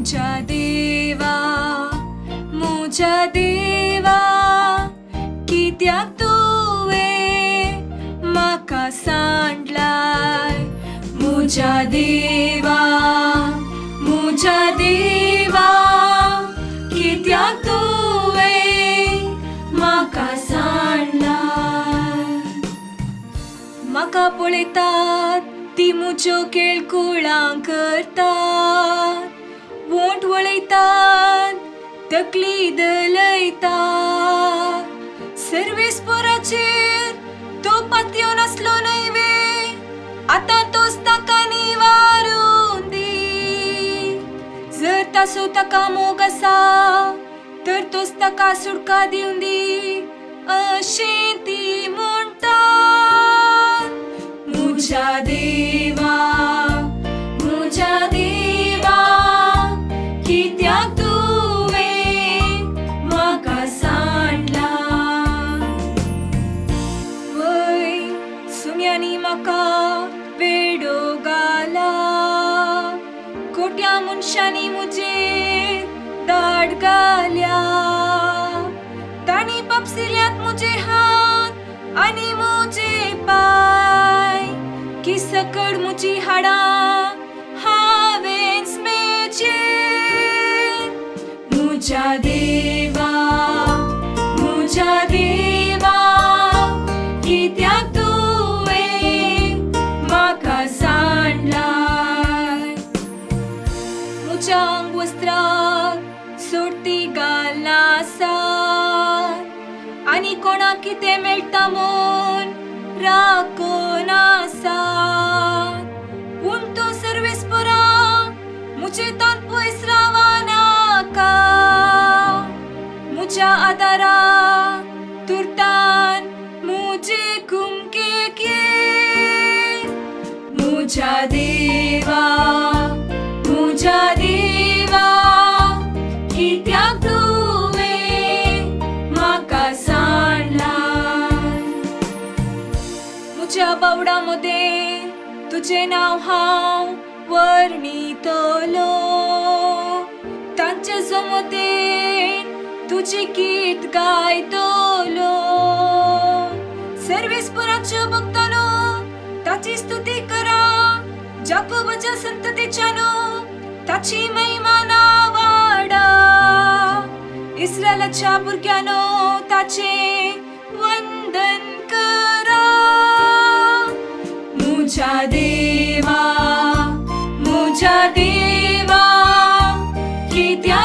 मुज्या देवा, मुज्या देवा, कित्याक तुवें म्हाका सांडलाय? मुज्या देवा, मुज्या देवा, कित्याक तुवें म्हाका सांडलाय? म्हाका पळयतात ती मुज्यो केळकुळां करतात, वोंट वळयतात, तकली दलयतात. सर्वेस्पोराचेर तो पातयेवन आसलो न्हय वे? आतां तोच ताका निवारून दी. जर ताचो ताका मोग आसा तर तोच ताका सुटका दिवन दी, अशें ती म्हणटात. मुज्या देवा, मुज्या देवा, कित्याक तुवें म्हाका सांडलाय? वय, सुण्यांनी म्हाका वेडो घाला, खोट्या मनशांनी म्हजेर दाड घाल्या. तांणी पापसिल्यात म्हजे हात आनी म्हजे पांय, की सकड म्हजी हाडां हांवेंच मेजलीं. मुज्या देवा, मुज्या देवा, कित्याक तुवें म्हाका सांडलाय? म्हज्या आंगवस्त्राक सोडती घालना आसात आनी कोणाक कितें मेळटा म्हूण राखून आसात. पूण तूं सर्वेस्परा, म्हजे तान पयस रावनाका. म्हज्या आदारा तुर्तान म्हजे कुमकेक ये. मुज्या देवा, मुज्या देवा, कित्याक तुवें म्हाका सांडलाय? म्हज्या बावडा मदें तुजें नांव हांव वर्णितलो, तांचे जमतेन तुजी गीत गायतलो. सर्वेस्पराच्या भक्तानो, ताची स्तुती करा. जाकोबाच्या संततीच्यानो, ताची महिमा नावाडा. इस्रायलाच्या भुरग्यानो, ताचे वंदन करा. मुज्या देवा, मुज्या देवा, कित्याक